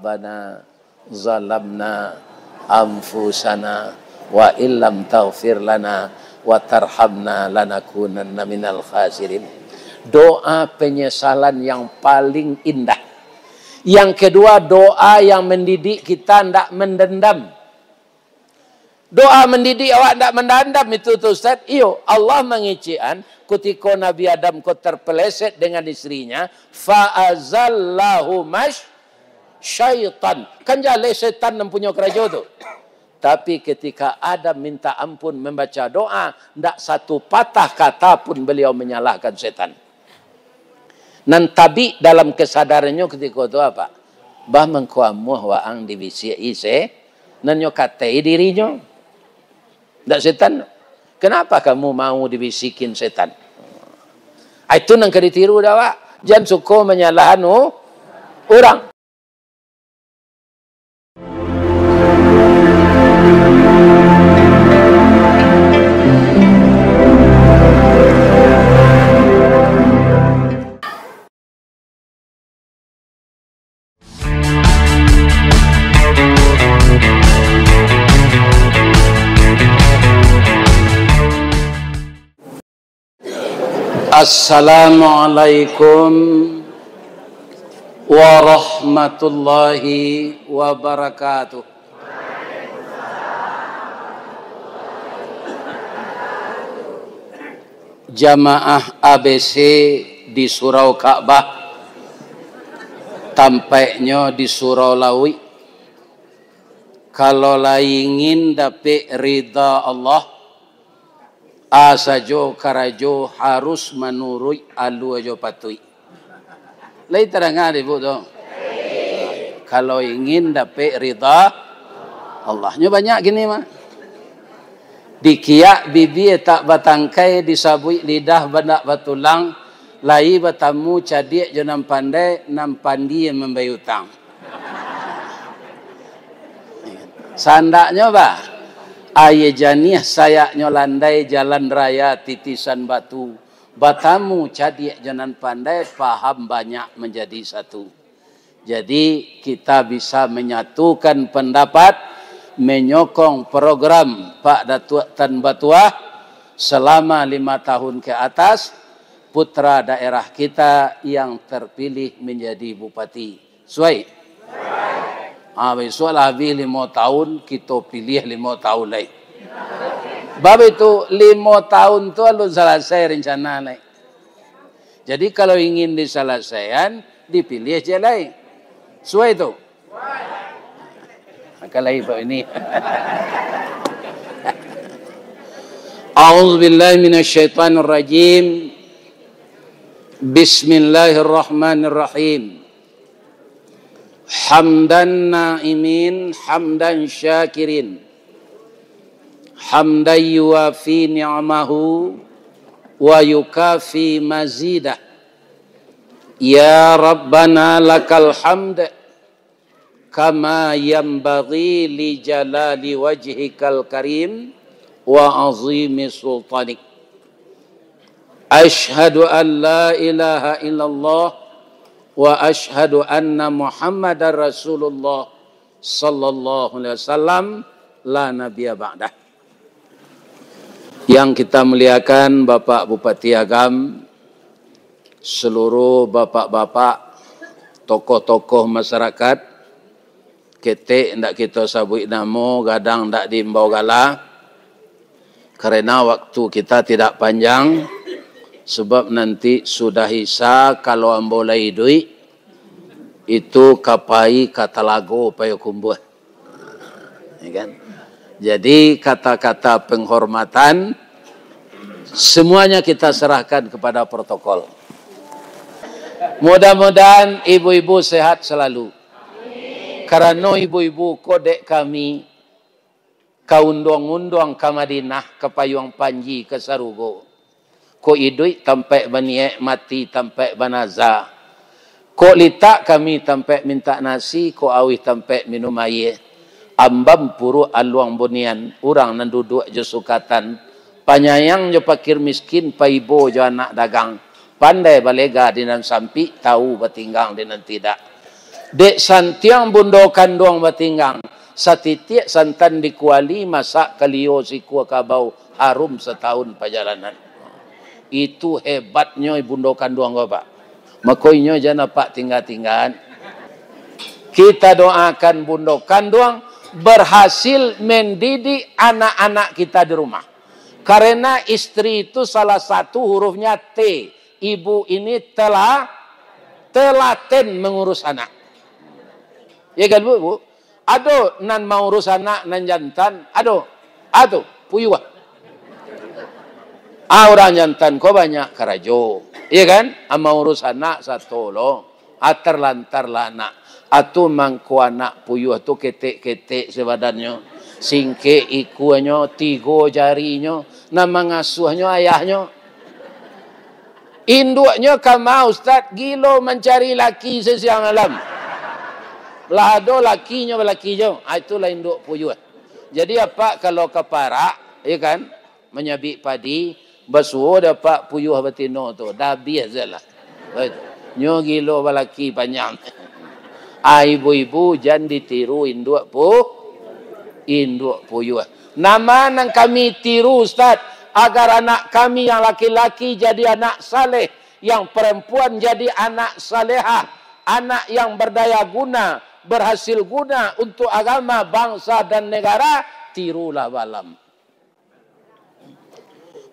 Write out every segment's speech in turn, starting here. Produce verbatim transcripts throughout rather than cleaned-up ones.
Rabbana zalamna anfusana wa illam taghfir lana wa tarhamna lanakunanna minal khasirin. Doa penyesalan yang paling indah. Yang kedua, doa yang mendidik kita ndak mendendam. Doa mendidik awak ndak mendendam itu tu, Ustaz. Iyo, Allah mangecekan kutiko Nabi Adam ko terpeleset dengan istrinya, fa azallahu mash syaitan. Kan jaleh setan nan punyo karajo tu. Tapi ketika Adam minta ampun membaca doa, ndak satu patah kata pun beliau menyalahkan setan. Nan tabik dalam kesadarannyo kutiko tu apo? Bah mangko amuah waang dibisiak-i se-, nan nyo katai dirinyo. Ndak setan. Kenapa kamu mau dibisikin setan? Ah, itu nan ka ditiru dek awak. Jan suko manyalahan u-, urang. Assalamualaikum warahmatullahi wabarakatuh. Jamaah A B C di Surau Ka'bah, tampaiknyo di Surau Lauik. Kalau lah ingin dapek rida Allah, a sajo karajo harus manuruik alua jo patuik. Lai tadanga dek Ibu tu? Kalau ingin dapek rida Allah, nyo banyak kini mah. Dikiak bibia tak batangkai, disabuik lidah bandak batulang, lai batamu cadiak jo nan pandai, nan pandie mambayia utang. Sandaknyo bah, aia janiah sayaknyo landai, jalan raya titisan batu, batamu cadiak jo nan pandai, paham banyak manjadi satu. Jadi, kita bisa menyatukan pendapat, menyokong program Pak Datuak Tan Batuah selama lima tahun ke atas, putra daerah kita yang terpilih menjadi bupati. Suai? Ah, bisuak lah habih limo tahun, kito pilih limo tahun lai. Bab itu, limo tahun tu alun salasai rencana lai. Jadi, kalau ingin disalasaian, dipilih je lai. Suai tu? Maka lai Pak ini. A'udzubillahi minasyaitonirrajim. Bismillahirrahmanirrahim. Hamdan na'imin, hamdan syakirin. Hamdan yuwafi ni'amahu wa yukafi mazidah. Ya Rabbana lakal hamd, kama yanbaghi li jalali wajhikal karim wa azimi sultanik. Asyhadu an la ilaha illallah wa asyhadu anna Muhammadar Rasulullah sallallahu alaihi wasallam, la nabiyya ba'dah. Yang kita muliakan Bapak Bupati Agam, seluruh bapak-bapak, tokoh-tokoh masyarakat, ketek ndak kito sabuik namo, gadang ndak diimbau gala, karena waktu kita tidak panjang, sebab nanti sudah Isya, kalau ambo lai iduik, itu ka pai ka Talago Payokumbuah. Ya kan? Jadi, kata-kata penghormatan, semuanya kita serahkan kepada protokol. Mudah-mudahan ibu-ibu sehat selalu. Karano ibu-ibu ko dek kami, ka unduang-unduang ka Madinah, ka payuang panji ka sarugo. Kok iduik tampaik baniaik, mati tampaik banaza. Kok litak kami tampaik mintak nasi, kok auih tampaik minum aia. Ambam puruak aluang bunian, urang nan duduak jo sukatan. Panyayang jo pakir miskin, paibo jo anak dagang. Pandai balega di nan sampik, tau batinggang di nan tidak. Dek santiang bundo kanduang batinggang, satitiak santan di kuali, masak kalio sikua kabau, harum satahun pajalanan. Itu hebatnyo bundo kanduang ko, Pak. Mako inyo jan apak tingga-tinggaan. Kita doakan bundo kanduang berhasil mendidik anak-anak kita di rumah. Karena istri itu salah satu hurufnya T. Ibu ini telah telaten mengurus anak. Ya kan, Bu? Bu? Ado nan maurus anak nan jantan, ado. Ado, puyuah. Ah, urang jantan ko banyak karajo. Iya kan? Ah, maurus anak sato lo. Ah, tarlantar lah anak. Atu mangko anak puyuah tu ketek-ketek se badannyo. Singkek ikuanyo, tigo jarinyo. Nan mangasuahnyo ayahnyo. Induaknyo kama, Ustaz, gilo mancari laki sasiang malam. Lah ado lakinyo balaki jo. Ah, itulah induak puyuah. Jadi, apak kalau ka parak, ya kan, manyabik padi, basuo dek apak puyuah batino tu, dah abih se lah. Nyo gilo balaki panjang. Ah, ibu-ibu, jan ditiru induak pu-, induak puyuah. Nama nan kami tiru, Ustaz, agar anak kami yang laki-laki jadi anak saleh, yang perempuan jadi anak salehah, anak yang berdaya guna, berhasil guna untuk agama, bangsa, dan negara, tirulah Balam.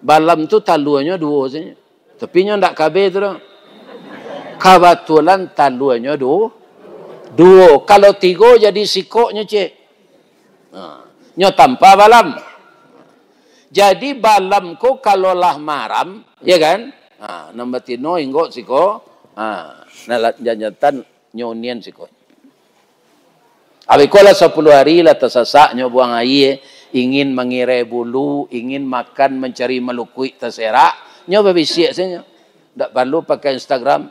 Balam tu taluanyo duo sajo. Tapi nyo ndak kabeh tu doh. Kabatulan taluanyo du-, duo. Kalau tigo jadi sikoknyo, cek. Ha. Nyo tampa Balam. Jadi Balam ko kalau lah maram, ya kan? Ha, nan batino inggok siko. Ha, nan la-, jantan nyo unian siko. Abih ko lah sapuluah hari lah tasasak nyo buang aia, ingin mangirai bulu, ingin makan mancari malukuik taserak, nyo babisiak sajo. Ndak paralu pakai Instagram,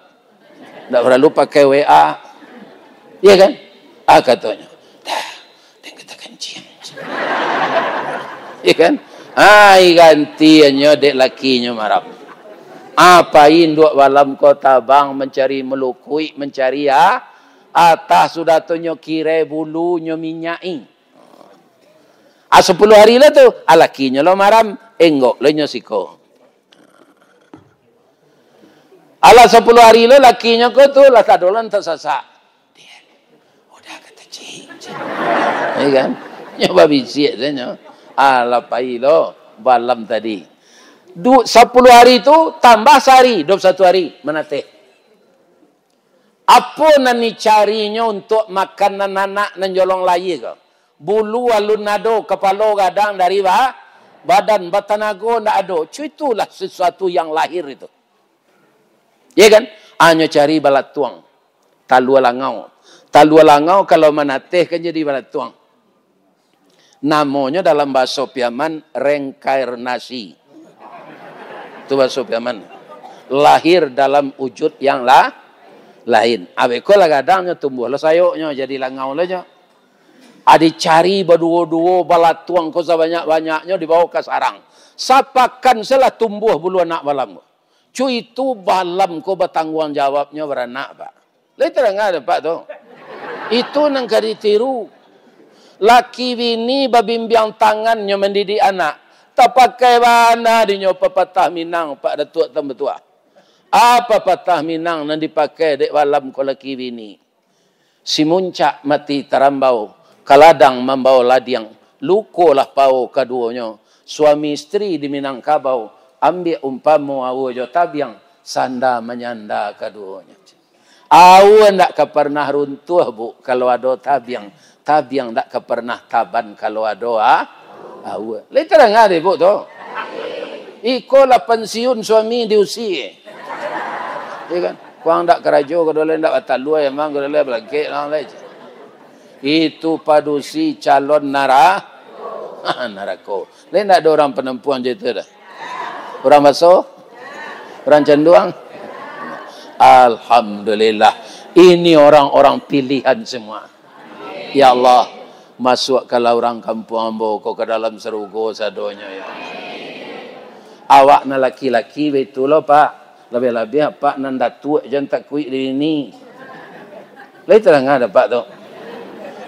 ndak paralu pakai W A. Iya kan? Ah, katonyo. Dah, den ka takencing. Iya kan? Ai, gantiannyo dek lakinyo maram. Apo induak Balam ko tabang mancari malukuik, mancari, ah, atah sudah tu nyo kirai bulu, nyo minyaki. Ah, sapuluah hari lah tu, ah, lakinyo lo maram, enggok lo nyo siko. Alah sapuluah hari lo lakinyo ko tu lah tadolan tasasak. Dia, udah kata cik. Iya kan? Nyo babisiak sajo. Alah pai lo Balam tadi. Du-, sapuluah hari tu tambah sahari, dua puluh satu hari manateh. Apo nan dicarinyo untuak makanan anak nan jolong lahia ko? Bulu alun ado, kapalo gadang dari ba-, badan, batanago ndak ado. Cu, itulah sesuatu yang lahir itu. Ya kan? Hanyo cari balatuang. Talua langau. Talua langau kalau manateh kan jadi balatuang. Namonyo dalam bahaso Piaman, reinkarnasi. Itu bahaso Piaman. Lahir dalam wujud yang la-, lain. Abih ko lah gadangnyo tumbuah lo sayoknyo, jadi langau lo nyo. Adi cari baduo-duo, balatuang ko sabanyak-banyaknyo dibawo ka sarang. Sapakan se lah tumbuah bulu anak Balam ko. Cu, itu Balam ko batangguang jawabnyo baranak, Pak. Lai tadanga dek Apak tu? Itu nan ka ditiru. Laki bini babimbiang tangannyo mandidik anak. Tapakai bana dinyo papatah Minang, Pak Datuak Tan Batuah. Apo papatah Minang nan dipakai dek Balam ko laki bini? Simuncak mati tarambau, ka ladang mambawo ladiang, lukolah pawo kaduonyo, suami istri di Minangkabau, ambiak umpamo aua jo tabiang, sanda manyanda kaduonyo. Aua ndak ka parnah runtuah, Bu, kalau ado tabiang, tabiang ndak ka parnah taban kalau ado a-, aua. Lai tadanga dek Ibu tu? Iko lah pansiun suami diusie. Ya kan? Kuang ndak karajo, kadole ndak batalua, emang kadole balangkek lah, lai. Itu padusi calon nara-, narako. Lai ndak ado urang Panampuang cam itu doh? Urang Baso? Urang Canduang? Alhamdulillah. Ini orang-orang pilihan semua. Ya Allah, masuakkanlah urang kampuang ambo ko ka dalam sarugo sadonyo, ya Allah. Awak nan laki-laki baitu lo, Pak. Labiah-labiah Apak nan datuak, jan takuik dek bini. Lai tadanga dek Apak tu.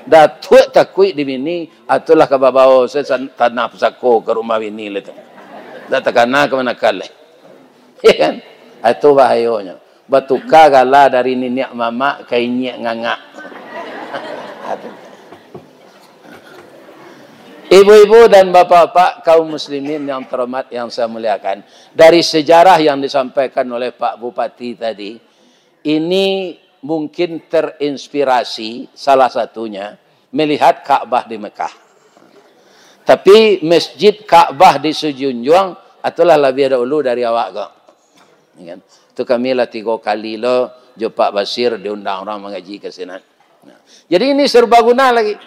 Datuak takuik di bini, atulah ka babao se san-, tanah pusako ka rumah bini lai tu. Ndak takana ka manakan lai. Ya kan? Itu bahayonyo. Batuka gala dari niniak mamak ka inyiak ngangak. Aduh. Ibu-ibu dan bapak-bapak, kaum muslimin yang terhormat, yang saya muliakan, dari sejarah yang disampaikan oleh Pak Bupati tadi, ini mungkin terinspirasi salah satunya melihat Ka'bah di Mekah. Tapi masjid Ka'bah di Sijunjuang itulah labiah dahulu dari awak ko. Ya kan? Tu kami lah tigo kali lo jo Pak Basir diundang urang mangaji ka sinan. Nah, jadi ini serbaguna lagi.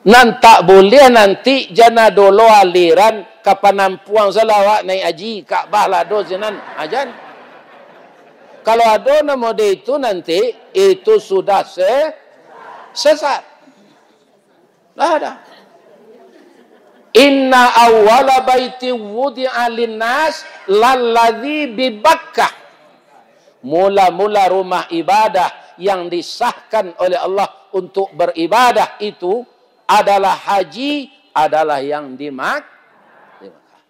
Nan tak buliah nanti jan ado lo aliran ka Panampuang salah awak naik haji, Ka'bah lah ado sinan. Ajan. Kalau ado nan model itu nanti, itu sudah se-, sesat. Lah ada. Inna awwala baiti wudi'a linnas lalladzi bi Bakkah. Mula-mula rumah ibadah yang disahkan oleh Allah untuk beribadah itu adalah haji, adalah yang di Mak-, di Makkah.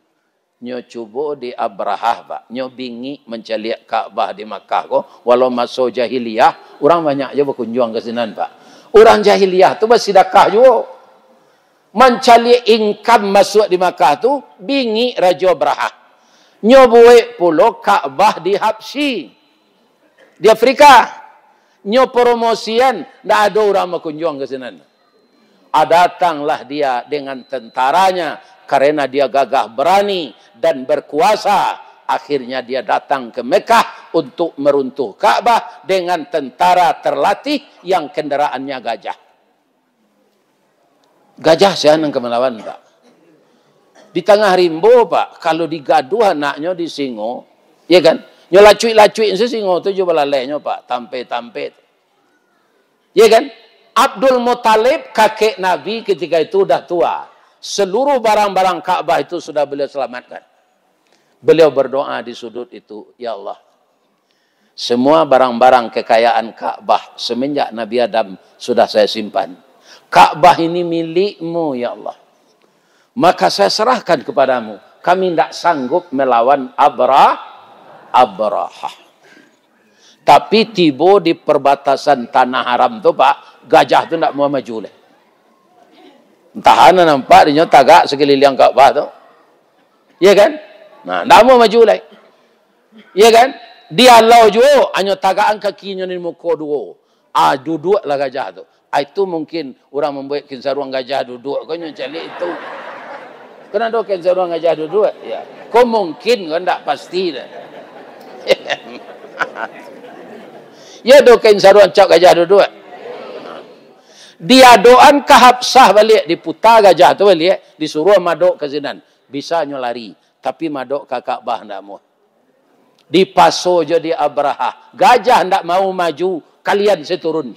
Nyo cubo di Abrahah, Pak. Nyo bingik mancaliak Ka'bah di Makkah ko, walau maso jahiliah, urang banyak jo bakunjuang ka sinan, Pak. Urang jahiliah tu basidakah juo. Mancaliak income masuak di Makkah tu, bingik Rajo Abrahah. Nyo buek pulo Ka'bah di Habsyi, di Afrika. Nyo promosian, ndak ado urang bakunjuang ka sinan. Ah, datanglah dia dengan tentaranya, karena dia gagah berani dan berkuasa. Akhirnya dia datang ke Mekah untuk meruntuh Ka'bah dengan tentara terlatih yang kendaraannya gajah. Gajah sia nan ka malawan, Pak. Di tangah rimbo, Pak, kalau digaduah anaknyo di singo, ya kan? Nyo lacuik-lacuik se singo tu jo balalehnyo, Pak, tampe-tampe tu. Ya kan? Abdul Muthalib, kakek Nabi ketika itu udah tua. Seluruh barang-barang Ka'bah itu sudah beliau selamatkan. Beliau berdoa di sudut itu, "Ya Allah, semua barang-barang kekayaan Ka'bah semenjak Nabi Adam sudah saya simpan. Ka'bah ini milik-Mu, ya Allah. Maka saya serahkan kepada-Mu. Kami ndak sanggup melawan Abra-, Abrahah." Tapi tibo di perbatasan tanah haram tu, Pak, gajah tu ndak mau maju lai. Entah nan nampak dinyo tagak sakuliliang Ka'bah tu. Ya kan? Nah, ndak mau maju lai. Ya kan? Dialau juo, hanyo tagakan kakinyo di muko duo. Ah, duduaklah gajah tu. Ah, itu mungkin urang mambuek kain saruang gajah duduak ko nyo caliak itu. Kan ado kain saruang gajah duduak? Ya. Ko mungkin, ko ndak pasti dah. Ya, ado kain saruang cap gajah duduak. Diadokan ka Habsah baliak, diputa gajah tu baliak, disuruah madok ka sinan. Bisa nyo lari, tapi madok ka Ka'bah ndak amuah. Dipaso jo di Abrahah. Gajah ndak mau maju, kalian se turun.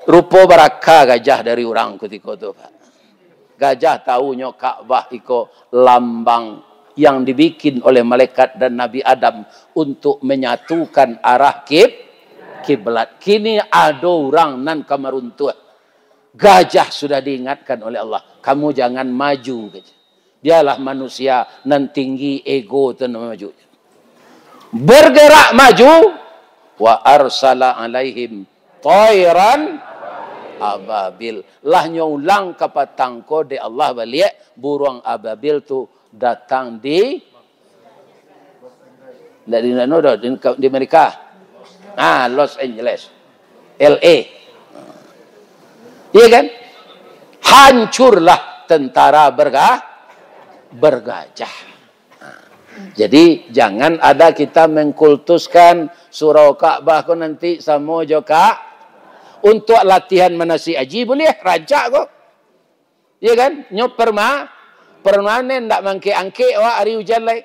Rupo baraka gajah dari urang kutiko tu, Pak. Gajah tahu nyo Ka'bah iko lambang yang dibikin oleh malaikat dan Nabi Adam untuk menyatukan arah kib-, kiblat. Kini ado urang nan ka maruntuah. Gajah sudah diingatkan oleh Allah, "Kamu jangan maju," kata. Biarlah manusia nan tinggi ego tu nan maju. Bergerak maju, wa arsala alaihim thairan ababil. Lah nyo ulang ka patang ko dek Allah baliak, buruang ababil tu datang di Ndak di anu doh, di, di Amerika. Ah, Los Angeles. L A. Iya kan? Hancurlah tentara berga-, bergajah. Nah, jadi, jangan ada kita mengkultuskan surau Ka'bah ko nanti samo jo ka-, untuk latihan manasik haji buliah, rancak ko. Iya kan? Nyo perma-, permanen, ndak mangkek-angkek awak ari ujan lai.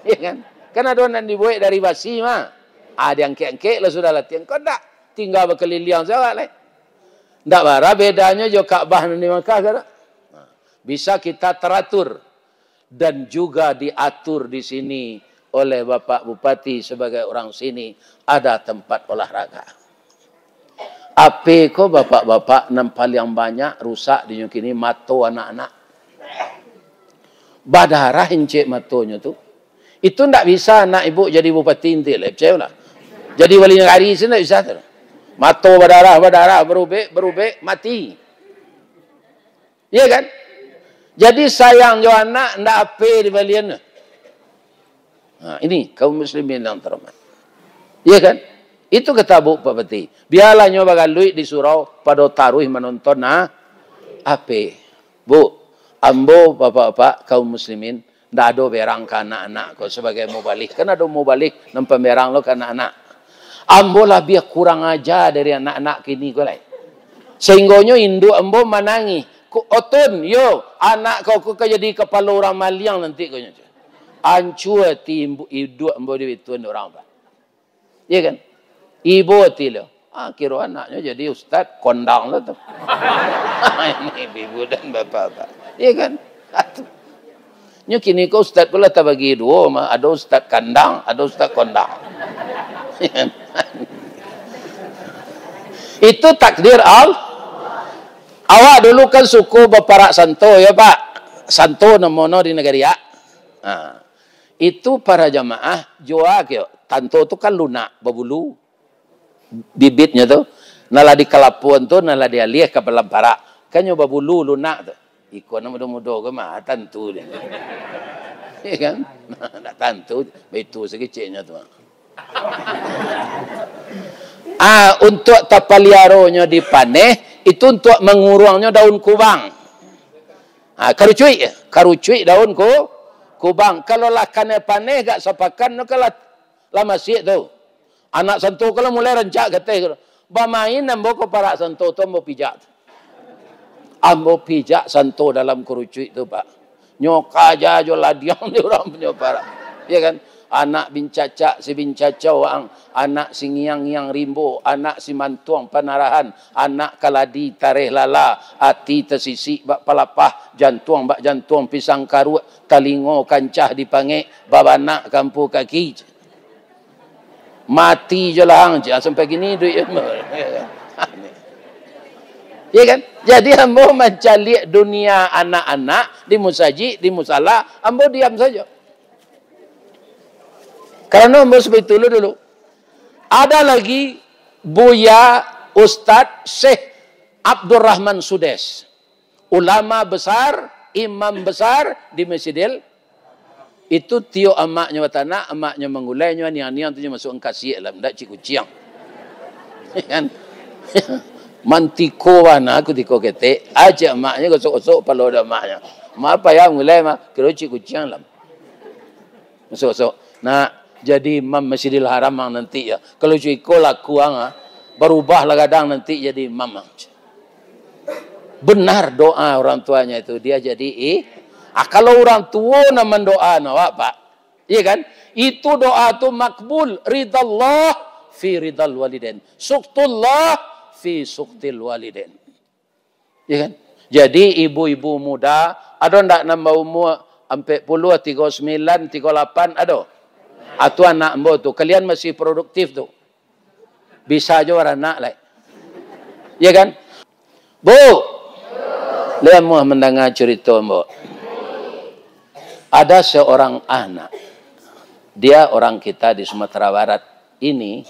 Iya kan? Kan ado nan dibuek dari basi mah. Ah, diangkek-angkek lah sudah latihan. Kok ndak? Tingga bakaliliang sajo awak lai. Ndak bara bedanyo jo Ka'bah nan di Makkah, kan? Nah, bisa kita teratur dan juga diatur di sini oleh Bapak Bupati sebagai orang sini, ada tempat olahraga. Ape ko bapak-bapak nan paliang banyak rusak dinyo kini mato anak-anak. Badarah incek matonyo tu. Itu ndak bisa anak ibu jadi bupati inti lai, picayolah. Jadi wali nagari se ndak bisa tu. Mato badarah, badarah, barubek, barubek, mati. Iya kan? Jadi sayang jo anak, ndak ape dibalian. Nah, ini kaum muslimin yang terhormat. Iya kan? Itu kata Bupati. Biarlah nyo bagaluik di surau, pado taruih manonton, nah, ape. Bu, ambo, bapak-bapak, kaum muslimin, ndak ado berang ka anak-anak ko sebagai mubalih. Kan ado mubalih nan pamberang lo ka anak-anak. Ambo labiah kurang aja dari anak-anak kini ko lai. Sehinggonyo induak ambo manangih. Ko, "Otun, yo, anak kau ko ka jadi kapalo urang maliang nanti," konyo. Ancua ati imbu-, induak ambo di bituan urang, Pak. Iya kan? Ibo ati lo. Ah, kiro anaknyo jadi ustad kondang lo tu. Ini ibu dan bapak-bapak. Iya kan? Atu. Nyo kini ko ustad ko lah tabagi duo mah. Ado ustad kandang, ado ustad kondang. Itu takdir Allah. Awak dulu kan suko baparak santo, ya, Pak? Santo namono di nagari, ya. Nah, itu para jamaah jua kio. Tanto tu kan lunak, babulu. Bibitnyo tu, nan lah dikalapuan tu, nan lah dialiah ka dalam parak. Kan nyo babulu lunak tu. Iko nan mudo-mudo ko mah tantu dia. Ya kan? Ndak tantu, baitu sakeceknyo tu. Ah, untuak tapaliaronyo di paneh, itu untuak manguruangnyo daun kubang. Ah, karucuik, karucuik daun ku-, kubang. Kalau lah kanai paneh, agak sapakan tu kan lah, lah masiak tu. Anak santo ko lah mulai rancak ka ateh ko. Bamain ambo ka parak santo tu, ambo pijak tu. Ambo pijak santo dalam karucuik tu, Pak. Nyo kaja jo ladiang di urang punyo parak. Ya kan? Anak bincacak si bincacau ang, anak si ngiang-ngiang rimbo, anak si mantuang panarahan, anak kaladi tareh lala, ati tasisik bak palapah, jantuang bak jantuang pisang karuak, talingo kancah dipangek, babanak kampu kaki. Mati jo lah ang, jan sampai kini iduik. Ya kan? Jadi, ambo mancaliak dunia anak-anak di musajik, di musala, ambo diam sajo. Karano ambo seperti itu dulu. Ada lagi Buya Ustadz Syekh Abdurrahman Sudes. Ulama besar, imam besar di Masjidil. Itu tiok amaknyo batanak, amaknyo manggulai nyo, aniang-aniang tu nyo masuak kasiak lah, ndak cik kuciang. Kan? Mantiko bana kutiko ketek, acak amaknyo gosok-gosok palo dak amaknyo. Ma payah manggulai mah, kiro cik kuciang lah. Masuak-masuak. Nak jadi imam Masjidil Haram ang nanti ya. Kalau cik iko laku ang, ah, barubah lah gadang nanti jadi imam ang. Benar doa orang tuanya itu, dia jadi i-, ah, kalau orang tuo nan mandoa awak, Pak. Iya kan? Itu doa tu makbul, ridallah fi ridal walidain, suktullah fi suktil walidain. Iya kan? Jadi ibu-ibu muda, ado ndak nan baumua ampek puluah, tigo sambilan, tigo lapan, ado? Atu anak ambo tu, kalian masih produktif tu. Bisa jo baranak lai. Ya kan? Bu, lai amuah mandanga curito ambo. Ada seorang anak, dia orang kita di Sumatera Barat ini,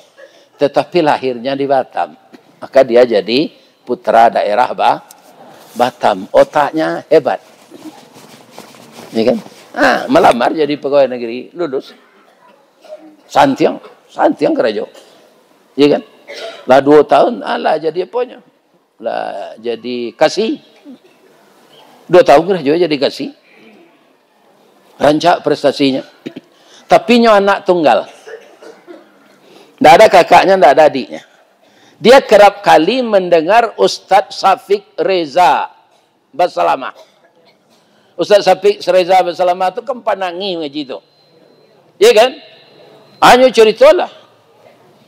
tetapi lahirnya di Batam. Maka dia jadi putra daerah Ba-, Batam. Otaknya hebat. Ya kan? Ah, melamar jadi pegawai negeri, lulus. Santiang, santiang karajo. Ya kan? Lah duo tahun, alah jadi aponyo? Lah jadi kasi. Duo tahun karajo jadi kasi. Rancak prestasinyo. Tapi nyo anak tunggal. Ndak ada kakaknya, ndak ada adiknya. Dia kerap kali mendengar Ustadz Syafiq Reza berceramah. Ustadz Syafiq Reza berceramah tu kan panangih ngaji tu. Ya kan? Hanyo ceritalah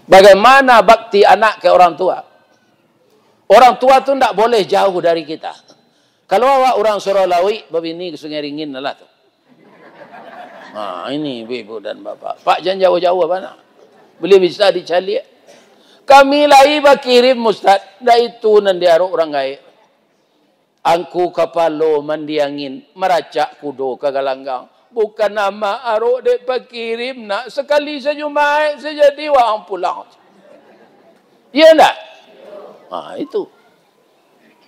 bagaimana bakti anak ke orang tua. Orang tua tu ndak boleh jauh dari kita. Kalau awak urang Surau Lauik, babini ka Sungai Ringin lah tu. Ha, ini ibu-ibu dan bapak. Pak, jan jauah-jauah bana. Buliah bisa dicaliak. Kami lai bakirim, Ustaz. Ndak itu nan diarok urang gaek. Angku kapalo mandi angin, maracak kudo ka galanggang. Bukan amak arok dek pakirim, nak. Sakali sajumaik sajadi waang pulang. Iya ndak? Ha, itu.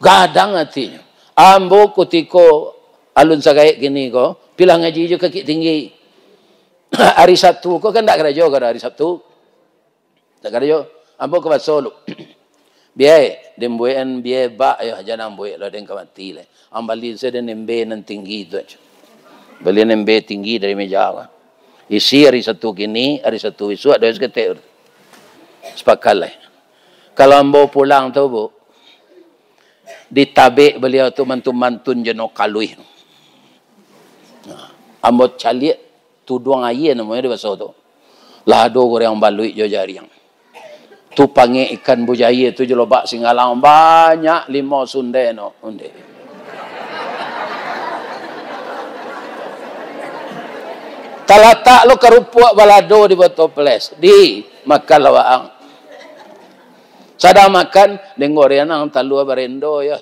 Gadang atinyo. Ambo kutiko alun sagaek kini ko, pilah ngaji jo kakik tinggi. Ari Sabtu ko kan ndak karajo ka hari Sabtu. Ndak karajo. Ambo ka baso lu. Biai, den buekan biai bak yo, jan ambuek lo, den ka mati lai. Ambo bali se den embe nan tinggi tu ajo. Bali embe tinggi dari meja ko. Isi hari Sabtu kini, hari Sabtu isuak, duo saketek. Sapakat lai. Kalau ambo pulang tu, Bu, ditabek baliau tu mantun-mantun jo no kaluih. Nah, ambo caliak tuduang aia namonyo di baso tu. Lah ado goreng baluik jo jariang. Tu pangek ikan bujaie tu jo lobak singgalang banyak limo sundai no. Onde. Talatak lo karupuak balado di botoples. Di, makan lah waang. Sadang makan, deng gorengan talua barendo yo.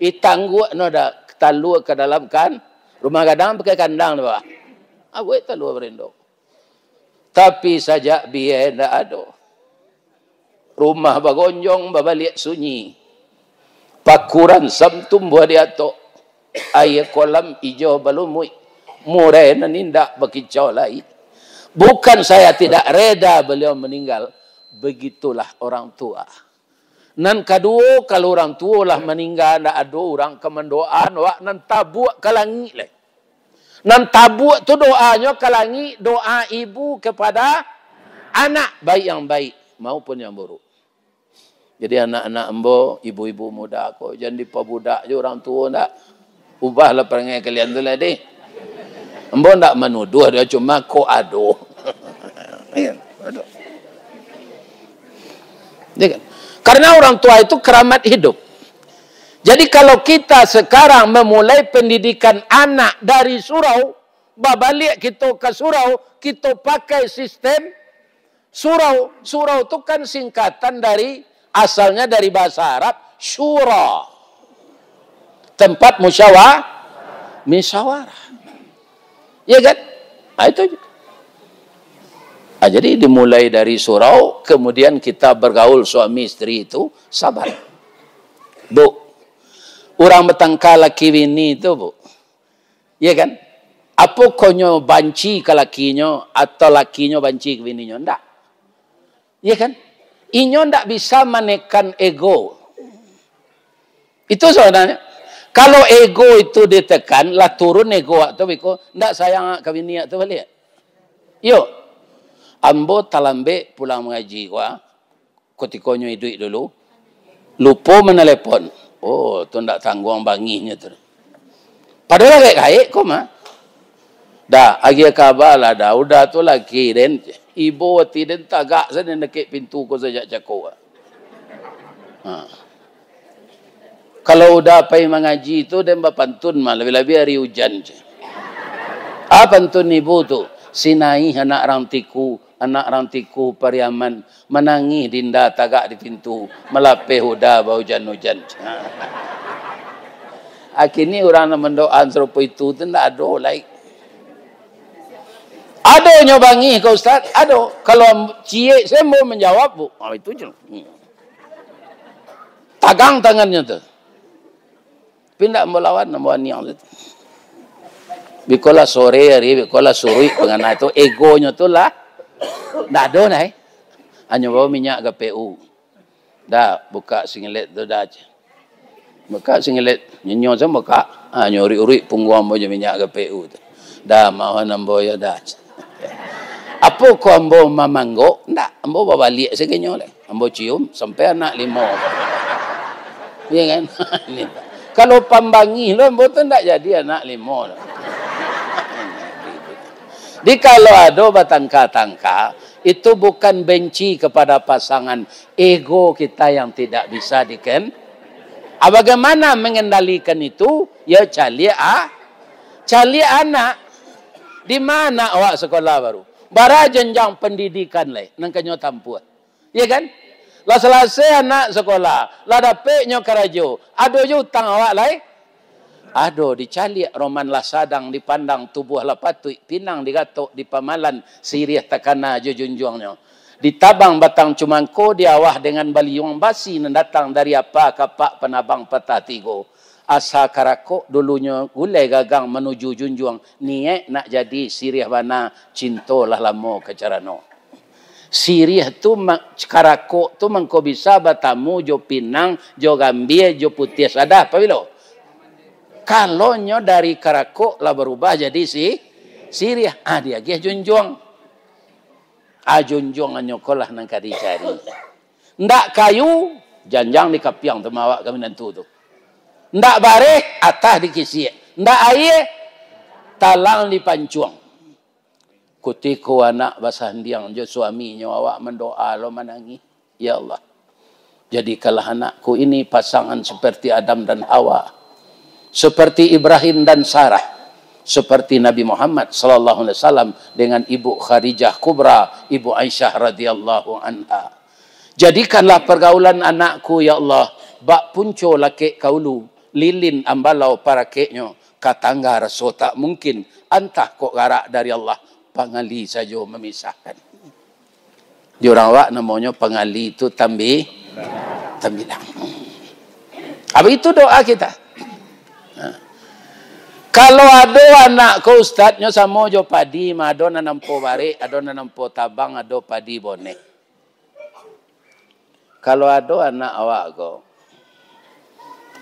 Itangguak no dah talua ka dalam kan. Rumah gadang pakai kandang di bawah. Abuik talua barendo. Tapi sajak biai ndak ado. Rumah bagonjong, babaliak sunyi. Paku ransam tumbuah di atok. Aia kolam ijo balumuik. Murai nan indak bakicau lai. Bukan saya tidak reda beliau meninggal. Begitulah orang tua. Nan kaduo, kalau urang tuo lah maningga, ndak ado urang ka mandoaan awak, nan tabuak ka langik lai. Nan tabuak tu doanyo ka langik, doa ibu kepada anak, baik yang baik maupun yang buruk. Jadi anak-anak ambo, ibu-ibu muda ko, jan dipabudak jo urang tuo ndak. Ubahlah parangai kalian tu lah deh. Ambo ndak manuduah doh, cuma kok ado. Iya, ado. Ya kan? Karena orang tua itu keramat hidup. Jadi kalau kita sekarang memulai pendidikan anak dari surau, babaliak kito ka surau, kito pakai sistem surau. Surau tu kan singkatan dari, asalnya dari bahasa Arab, syura. Tempat musyawa-, musyawarah. Ya kan? Ah, itu aja. Ah, jadi dimulai dari surau, kemudian kita bergaul suami isteri itu sabar. Bu, urang batangka laki bini tu, Bu. Ya kan? Apo konyo banci ka lakinyo atau lakinyo banci ka bininyo? Ndak. Ya kan? Inyo ndak bisa manekan ego. Itu sebenarnya. Kalau ego itu ditekan, lah turun ego awak tu, biko ndak sayang awak ka bini awak tu baliak. Yo, ambo talambek pulang mangaji ko, ah. Kutikonyo iduik dulu, lupo manalepon. Oh, tu ndak tangguang bangihnyo tu. Padahal gaek-gaek ko mah. Dah, agiah kaba lah dah. Uda tu laki den. Ibo ati den tagak sajo den dakek pintu ko sajak cako. Ha. Kalau Uda pai mangaji tu, den bapantun mah, labiah-labiah ari ujan. Ah, pantun ibu tu, "Sinaih anak rang tiku, anak rang tiku Pariaman, manangih dinda tagak di pintu, malapeh Uda baujan-ujan." Akini urang nan mandoaan sarupo itu tu ndak ado lai. Adonyo bangih ka Ustaz? Ado. Kalau ciek se ambo manjawab, Bu. Ah, itu je. Hmm. Tagang tangannyo tu. Tapi ndak ambo lawan, ambo aniang tu. Bikolah sore ari, bikolah suruik pangana tu, egonyo tu lah ndak ado nai. Hanyo bao minyak G P U. Dah, buka singlet tu dah. Buka singlet, nyo se buka. Ha, nyo uruik-uruik pungguang ambo jo minyak G P U tu. Dah, maoh ambo yo dah. Apo ko ambo mamanggok? Ndak, ambo babaliak saganyo lai. Ambo cium sampai anak limo. Iya kan? Kalau pambangih lo, ambo tu ndak jadi anak limo lo. Jadi kalau ado batangka-tangka, itu bukan benci kepada pasangan, ego kita yang tidak bisa diken-, ah, bagaimana mengendalikan itu? Ya caliak, ah, caliak anak. Di ma awak sakolah baru? Bara janjang pandidikan lai nan ka nyo tampuah? Iyo kan? Lah salasai anak sakolah, lah dapek nyo karajo, ado juo utang awak lai? Ado, dicaliak roman lah sadang, dipandang tubuah lah patuik, pinang digatok dipamalan, siriah takana jo junjuangnyo. Ditabang batang cumangko, diawah dengan baliuang, basi nan datang dari apa kapak panabang patah tigo. Asa karakok dulunyo, gulai gagang manuju junjuang, niaik nak jadi siriah bana, cinto lah lamo ka carano. Siriah tu ma-, karakok tu mangko bisa batamu jo pinang, jo gambia, jo putiah sadah, pabilo? Kalau nyo dari karakok lah barubah jadi si-, siriah, ah, diagiah junjuang. Ah, junjuang anyo ko lah nan ka dicari. Ndak kayu, janjang dikapiang tu mawak ka minantu tu. Ndak bareh, atah dikisiak. Ndak aia, talang dipancuang. Kutiko anak basandiang jo suaminyo, awak mandoa lo manangih, "Ya Allah, jadikanlah anakku ini pasangan seperti Adam dan Hawa, seperti Ibrahim dan Sarah, seperti Nabi Muhammad sallallahu alaihi wasallam dengan Ibu Khadijah Kubra, Ibu Aisyah radhiyallahu anha. Jadikanlah pergaulan anakku, ya Allah, bak punco lakek ka ulu, lilin ambalau parakeknyo, ka tangga raso tak mungkin, antah kok garak dari Allah, pangali sajo mamisahkan." Di urang awak namonyo pangali tu tambi-, tambilang. Apa itu doa kita? Nah. Kalau ado anak ko, ustadnyo samo jo padi, mah ado nan nampo barek, ado nan nampo tabang, ado padi bonek. Kalau ado anak awak ko,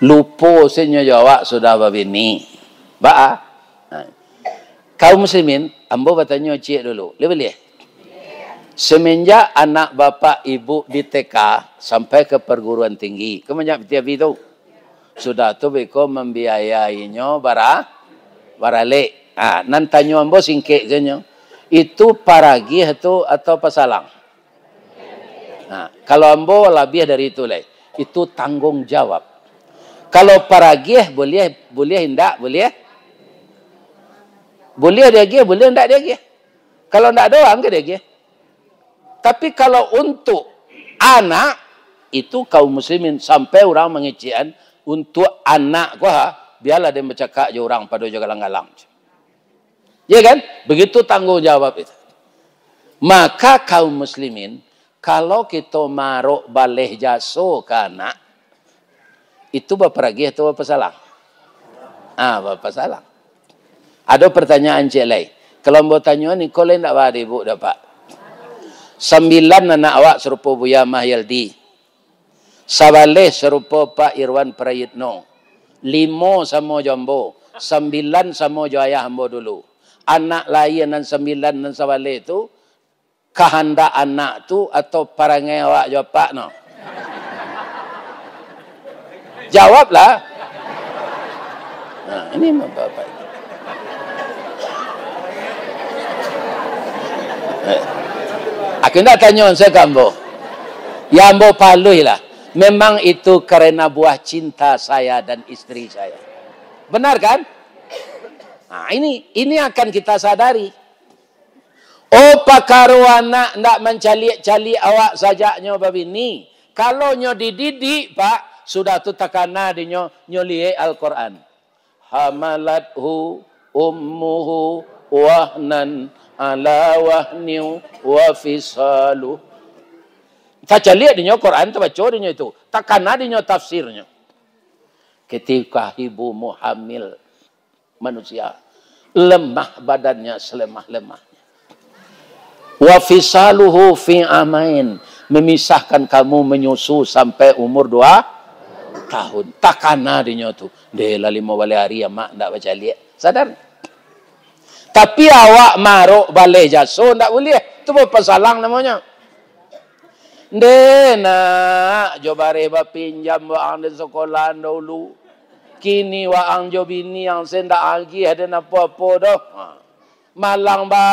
lupo senyo jo awak sudah babini. Baa? Nah. Kaum muslimin, ambo batanyo ciek dulu. Lai buliah? Semenjak anak bapak ibu di T K sampai ke perguruan tinggi, kan banyak tiap itu. Sudah tu beko mambiayainyo bara-, baralek. Ha, nan tanyo ambo singkek sajo. Itu paragiah tu atau pasalang? Nah, kalau ambo labiah dari itu lai. Itu tanggung jawab. Kalau paragiah, buliah, buliah indak, buliah? Buliah diagiah, buliah indak diagiah. Kalau indak ado urang ka diagiah. Tapi kalau untuk anak, itu kaum muslimin sampai urang mangecekan, untuk anak ko ha, bialah den bacakak jo urang pado jo galang-galang. Ya kan? Begitu tanggung jawab itu. Maka kaum muslimin, kalau kito marok baleh jaso ka anak, itu baparagiah atau bapasalang? Ah, bapasalang. Ado pertanyaan ciek lai. Kalau ambo tanyo ni, ko lai ndak ba di ibu dapat? Sambilan anak awak sarupo Buya Mahyaldi. Sabaleh sarupo Pak Irwan Prayitno. Limo samo jo ambo, sambilan samo jo ayah ambo dulu. Anak lahia nan sambilan nan sabaleh tu, kahandak anak tu atau parangai awak jo apak no? Jawablah. Nah, ini bapak. Aku indak tanyo sajo ka ambo. Ya ambo paluih lah. Memang itu karena buah cinta saya dan istri saya. Benar kan? Nah, ini, ini akan kita sadari. Oh, pakaro anak ndak mancaliak-caliak awak sajak nyo babini. Kalau nyo dididik, Pak, sudah tu takana di nyo, nyo liek Al-Quran. "Hamalathu ummuhu wahnan ala wahnin wa fisaluh." Tacaliak di nyo Quran, tabaco di nyo itu. Takana di nyo tafsirnyo. Ketika ibu mu hamil, manusia, lemah badannya selemah-lemahnya. "Wa fisaluhu fi amain," memisahkan kamu menyusu sampai umur dua tahun. Takana di nyo tu, "Deh lah limo baleh ari amak ndak bacaliak." Sadar? Tapi awak marok baleh jaso ndak buliah. Tu bapasalang namonyo. Ndeh nak, jo bareh bapinjam waang di sakolah daulu. Kini waang jo bini ang se ndak agiah den apo-apo doh. Ha. Malang bana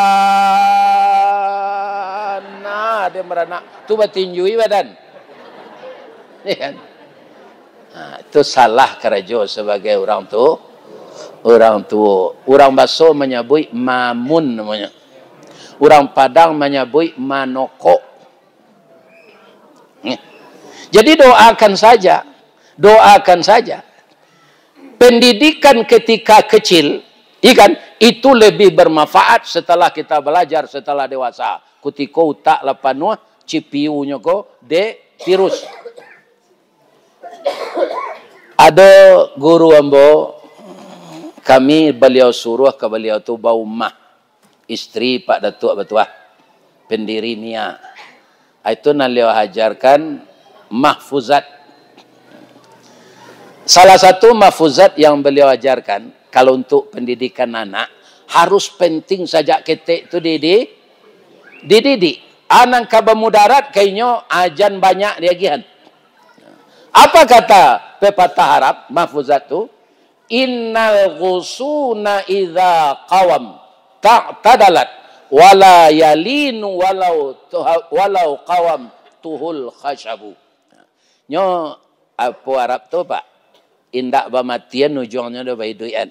den baranak. Tu batinjui badan. Iya kan? Ha, itu salah karajo sabagai urang tu. Urang tuo. Urang Baso manyabuik mamun namonyo. Urang Padang manyabuik manokok. Jadi doakan saja. Doakan saja. Pendidikan ketika kecil, ikan, itu lebih bermanfaat setelah kita belajar, setelah dewasa. Kutiko utak lah panuah, C P U-nyo ko dek virus. Ado guru ambo, kami, baliau suruah ka baliau tu baumah, isteri Pak Datuak Batuah, pendiri N I A. Itu nan baliau ajarkan mahfuzat. Salah satu mahfuzat yang baliau ajarkan, kalau untuk pendidikan anak, harus penting sajak ketek tu di, di, dididik. Anak ka bamudarat ka inyo, ajan banyak diagihan. Apa kata pepatah Arab, mahfuzat tu? "Innal ghusuna idza qawam ta'tadalat, wala yalinu walau tuha-, walau qawam tuhul khasyabu." Nyo, apo Arab tu, Pak? Indak bamatian ujuangnyo do baiduikan.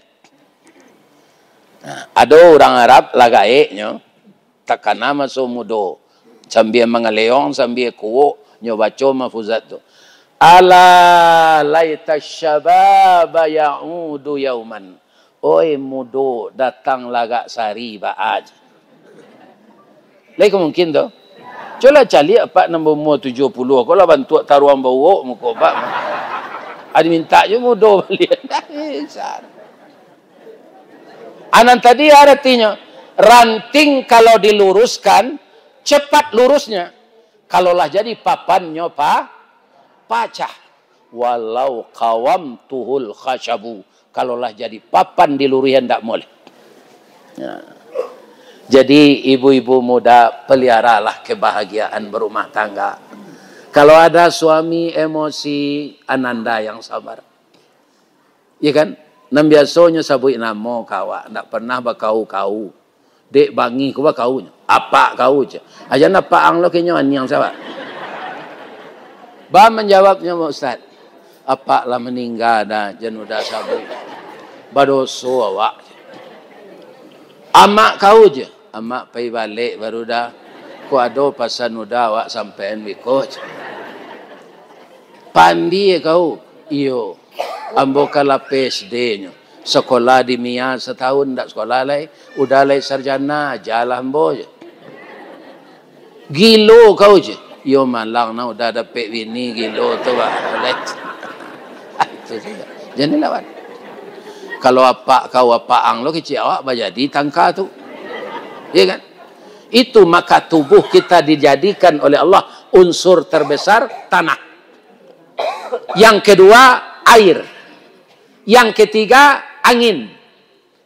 Nah, ado urang Arab lah gaeknyo, takana maso mudo, sambia mangaleong, sambia kuwok, nyo baco mahfuzat tu. "Ala laita syababa ya'udu yauman." Oi mudo, datanglah gak sari baa je. Lai ka mungkin tu? Cubolah caliak apak nan baumua tujuah puluah ko lah bantuak taruang bauwok muko apak. Ado mintak jo mudo baliak. Anan tadi aratinyo, ranting kalau diluruskan, cepat lurusnya. Kalau lah jadi papannyo pa-, pacah. "Walau qawamtuhul khasyabu." Kalau lah jadi papan diluruihan, ndak moleh. Ya. Jadi, ibu-ibu muda, peliharalah kebahagiaan berumah tangga. Kalau ada suami emosi, ananda yang sabar. Ya kan? Nan biasonyo sabuik namo ka awak, ndak pernah bakau-kau. Dek bangih ko bakau nyo. Apak kau je. Aja nak apak ang lo kenyo aniang sawa. Ba manjawabnyo, Ustaz. Apak lah maningga dah, jan udah sabuik. Badoso awak. Amak kau je. Amak pai balek baru dah. Ko ado pasan udah awak sampaian biko je. Pandie kau? Iyo. Ambo kan lah P S D nyo. Sekolah di Mia setahun ndak sekolah lai. Udah lai sarjana, ajalah ambo je. Gilo kau je. Yo malang nah udah dapek bini gilo tu, bah. Itu saja. Jadi lawan. Kalau apak kau apak ang lo kecil awak bajadi tangka tu. Iya kan? Itu maka tubuh kita dijadikan oleh Allah unsur terbesar tanah. Yang kedua, air. Yang ketiga, angin.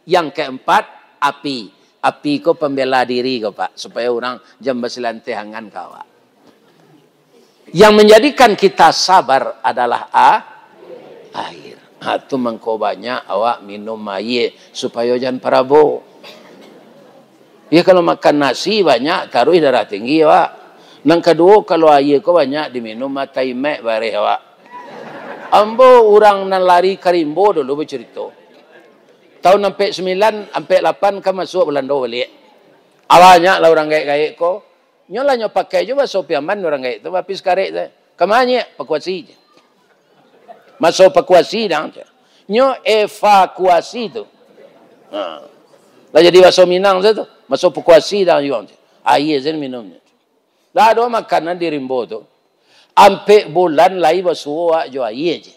Yang keempat, api. Api ko pembela diri ko, Pak, supaya urang jan basilanteh angan ka awak. Yang menjadikan kita sabar adalah a-, air. Ha, tu mangko banyak awak minum aia, supayo jan parabo. Ya, kalau makan nasi banyak, taruih darah tinggi awak. Nan kaduo, kalau aia ko banyak diminum, matai mek bareh awak. Ambo urang nan lari ka rimbo dulu bacarito. Tahun ampek sambilan, ampek lapan kan masuak Balando baliak. Banyak lah urang gaek-gaek ko. Nyo lah nyo pakai jo baso Piaman urang gaek tu, bapis karek tu. Kama nyiak? Pakuasi je. Maso pakuasi dang tu. Nyo evakuasi tu. Ha. Lah jadi baso Minang tu. Maso pakuasi dang juo tu. Aia sajo minumnyo. Lah ado makanan di rimbo tu. Ampek bulan lai basuo awak jo aia je.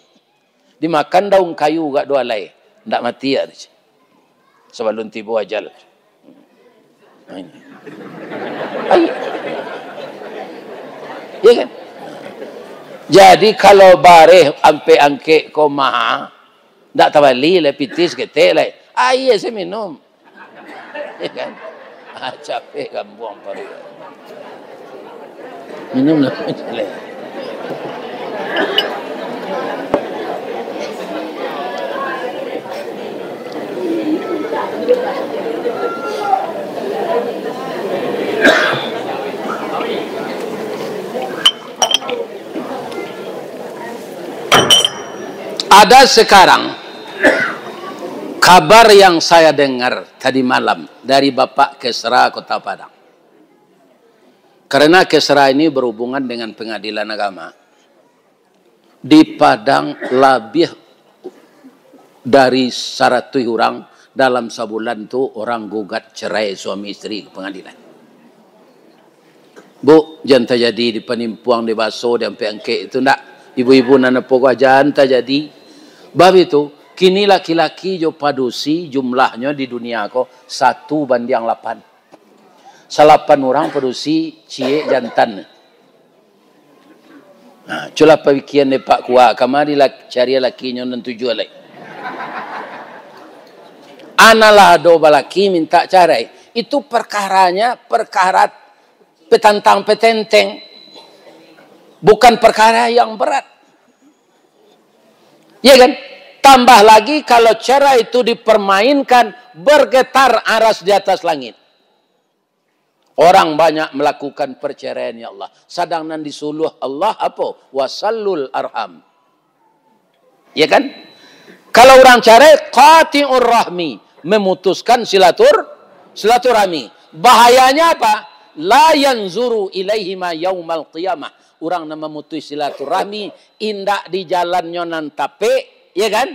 Dimakan daun kayu gak duo alai, ndak mati awak tu. Sabalun tibo ajal. Nah, ini. Ai. Ya kan? Jadi, kalau bareh ampek angkek ko maha, ndak tabali lai pitih saketek lai. Aia sajo minum. Ya kan? Ah, capek gambuang paruik. Minumlah. Ada sekarang Kabar yang saya dengar tadi malam dari Bapak Kesra Kota Padang. Karena Kesra ini berhubungan dengan Pengadilan Agama. Di Padang, labiah dari saratuih urang dalam sabulan tu, urang gugat cerai suami isteri ka pangadilan. Bu, jan tajadi di Panimpuang, di Baso, di Ampek Angkek itu ndak. Ibu-ibu nan apo ko, jan tajadi. Bab itu, kini laki-laki jo padusi jumlahnyo di dunia ko satu bandiang lapan. Salapan urang padusi, ciek jantan. Nah, culah papikian dek Pak Kua, kama dilak-, cari lakinyo nan tujuah lai. Analah ado balaki minta carai. Itu perkaranya perkara petantang petenteng. Bukan perkara yang berat. Ya kan? Tambah lagi kalau cerai itu dipermainkan, bergetar aras di atas langit. Orang banyak melakukan perceraian, ya Allah. Sadang nan disuluah Allah apo? Wasalul arham. Ya kan? Kalau urang cerai, qati'ur rahmi, memutuskan silatur-, silaturahmi. Bahayanya apa? La yanzuru ilaihima yaumal qiyamah. Urang nan mamutuih silaturahmi, indak dijalannyo nan tapek, ya kan?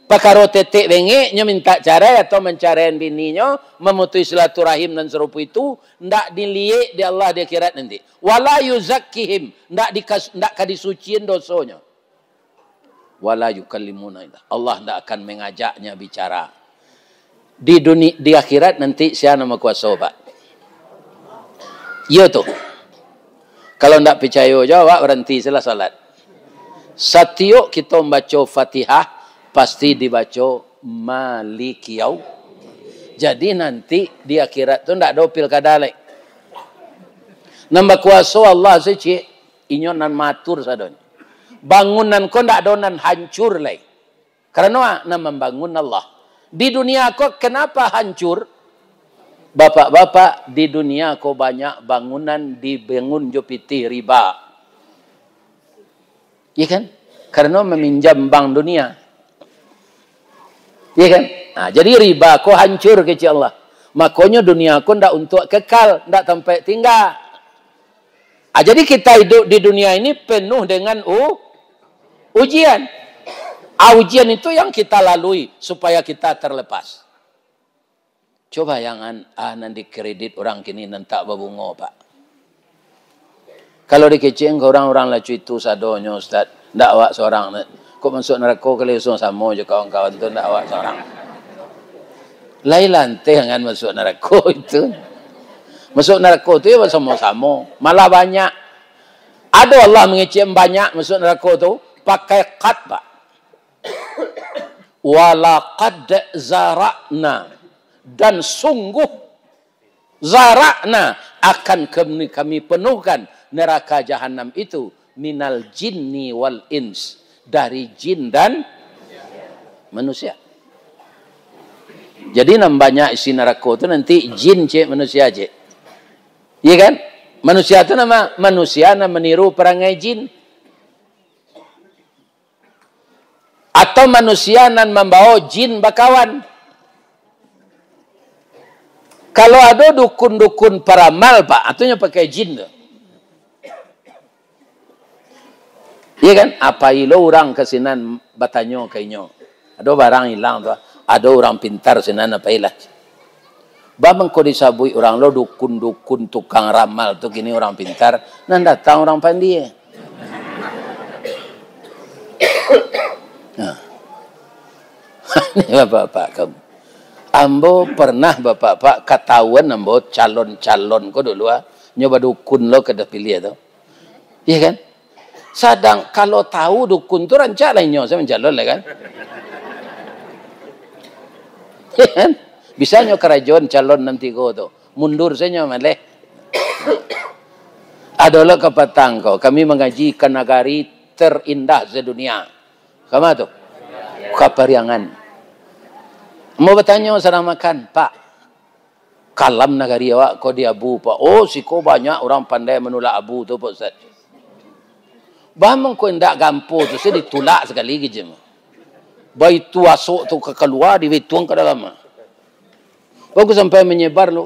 Pakaro tetek bengek, nyo minta carai atau mancaraian bininyo, mamutuih silaturahim nan sarupo itu, ndak diliek di Allah di akhirat nanti. Wala yuzakkihim, ndak dikas-, ndak ka disuciin dosonyo. Wala yukallimuna, Allah ndak akan mengajaknya bicara. Di duni-, di akhirat nanti sia nan bakuaso, Pak? Iyo tu. Kalau ndak picayo jo, awak baranti sajolah salat. Satiok kito mambaco Fatihah, pasti dibaco Maliki Yau-. Jadi nanti di akhirat tu ndak ado pilkada lai. Nan bakuaso Allah sajo, ciek. Inyo nan maatur sadonyo. Bangunan ko ndak ado nan hancur lai. Karano nan mambangun Allah. Di dunia ko kenapa hancur? Bapak-bapak, di dunia ko banyak bangunan dibangun jo pitih riba. Iya kan? Karano maminjam bank dunia. Iya kan? Nah, jadi riba ko hancur kecek Allah. Makonyo dunia ko ndak untuak kekal, ndak tampek tingga. Ah, jadi kita hidup di dunia ini penuh dengan u-, ujian. Ah, ujian itu yang kita lalui supaya kita terlepas. Coba bayangan, ah, nan dikredit urang kini nan tak babungo, Pak. Kalau dikecek ka urang, urang lah cuitu sadonyo, Ustaz. Ndak awak sorang. Kok masuak narako kali usung samo jo kawan-kawan tu, ndak awak sorang. Lai lanteh angan masuak narako itu. Masuak narako tu ya basamo-samo. Malah banyak. Ado Allah mangecek banyak masuak narako tu, pakai qad, Pak. Walaqad zara'na, dan sungguh, zara'na, akan kami, kami penuhkan neraka jahanam itu, minal jinni wal ins, dari jin dan manusia. Jadi, nan banyak isi narako tu nanti jin, cek, manusia, cek. Iya kan? Manusia tu nama manusia nan maniru parangai jin. Atau manusia nan mambawa jin bakawan. Kalau ado dukun-dukun paramal, Pak, atunyo pakai jin tu. Iya kan? Apai lo urang ka sinan batanyo ka inyo. Ado barang ilang tu, ado urang pintar sinan, apailah. Baa mangko disabuik urang lo dukun-dukun, tukang ramal tu kini urang pintar, nan datang urang pandie. Nah. Ini bapak-bapak kamu. Ambo pernah, bapak-bapak, katahuan ambo calon-calon ko dulu, ah. Nyo badukun lo kada pilih tu. Iya kan? Sadang kalau tahu dukun tu, rancak lah inyo sajo mancalon lah kan. Iya kan? Bisa nyo karajoan calon nan tigo tu. Mundur sajo nyo maleh. Ado lo kapatang ko, kami mangaji ka nagari terindah sedunia. Kama tu? Ka Pariangan. Ambo batanyo sadang makan, "Pak, kalam nagari awak ko di abu, Pak." "Oh, siko banyak urang pandai manulak abu tu, Pak Ustaz." Baa mangko indak gampo tu, sajo ditulak sakali kecek. Baitu asok tu ka kalua, dibituang ka dalam. Bagus sampai manyebar lu.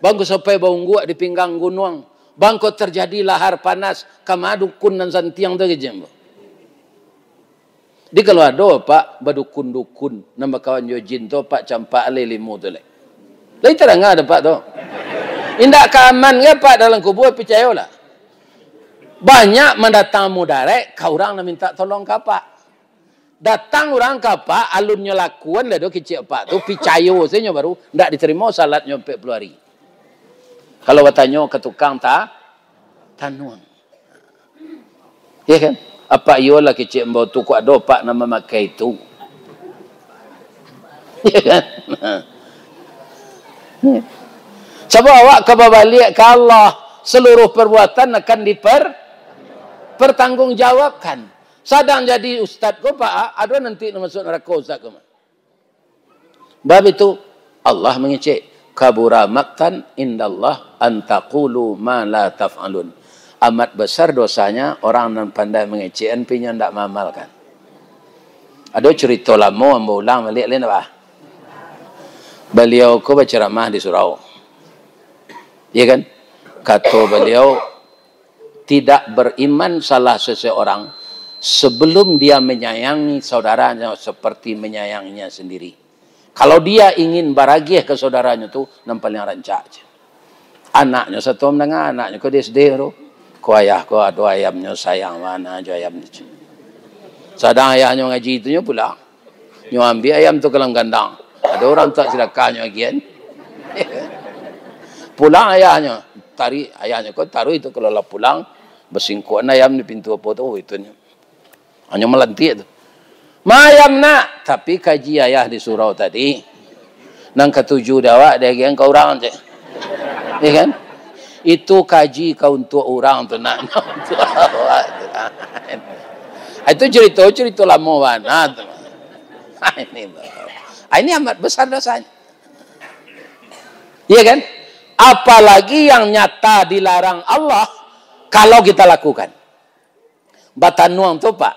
Bangko sampai baungguak di pinggang gunuang. Bangko terjadi lahar panas, kama dukun nan santiang tu kecek ambo. Jadi kalau ado, Pak, badukun-dukun nan bakawan jo jin tu, Pak, campak alai limo tu lai. Lai tarang ado, Pak, tu. Indak ka aman ka, Pak, dalam kubua, picayolah. Banyak mandatang mudarat ka urang nan mintak tolong ka Apak. Datang urang ka Apak, alunnyo lakuan lah do kecek Apak tu, picayo sajo nyo baru, ndak ditarimo salatnyo ampek puluah ari. Kalau batanyo ka tukang ta-, tanuang. Ya kan? Apak iyolah kecek ambo tu, kok ado Apak nan mamakai tu. Ya kan? Sabab awak ka babaliak ka Allah, seluruh perbuatan akan diper-, pertanggungjawabkan. Sadang jadi ustad ko, Pak, ado nanti nan masuak narako ustad ko mah. Bab itu, Allah mangecek, "Kabura maktan indallah an taqulu ma la taf'alun." Amat besar dosanya orang nan pandai mangecek, tapi inyo ndak maamalkan. Ado curito lamo, ambo ulang baliak lai, ndak, Pak? Baliau ko baceramah di surau. Ya kan? Kato baliau, "Tidak beriman salah seseorang sebelum dia menyayangi saudaranya seperti menyayanginya sendiri." Kalau dia ingin baragiah ka saudaranya tu, nan paling rancak je. Anaknyo sato mandanga, anaknyo ko di S D tu. Ko ayah ko ado ayamnyo, sayang bana jo ayamnyo. Sadang ayahnyo ngaji tu nyo pulang. Nyo ambiak ayam tu ka dalam gandang. Ado urang tak sadakah nyo agiahan. Pulang ayahnyo, tarik ayahnyo ko, taruih tu, kalau lah pulang, basingkuakan ayam di pintu apo tu, oh, itu nyo. Hanyo malantik tu. "Ma ayam, Nak?" Tapi kaji ayah di surau tadi, nan katuju di awak, diagiahan ka urang je. Ya kan? Itu kaji ka untuak urang tu, Nak. Untuak awak tu, Nak. Itu cerita, cerita lamo bana tu. Ini, ini amat besar dosanya. Iya kan? Apalagi yang nyata dilarang Allah, kalau kita lakukan. Batanuang tu, Pak,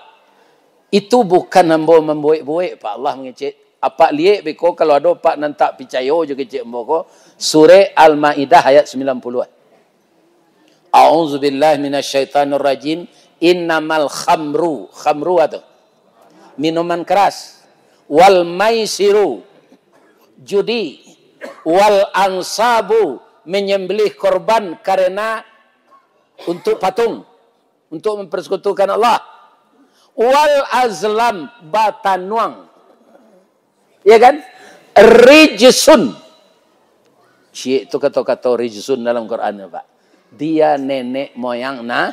itu bukan ambo mambuek-buek, Pak. Allah mangecek. Apak liek beko, kalau ado Pak nan tak picayo jo kecek ambo ko, Surah Al-Maidah ayat sambilan puluah. "A'udzubillahi minasyaitonirrajim. Innamal khamru." Khamru apa tu? Minuman keras. "Wal maisiru." Judi. "Wal ansabu." Menyembelih korban karena untuk patung, untuk mempersekutukan Allah. "Wal azlam." Batanuang. Ya kan? "Rijsun." Ciek tu kato-kato rijsun dalam Quran tu, Pak. Dia nenek moyang na-,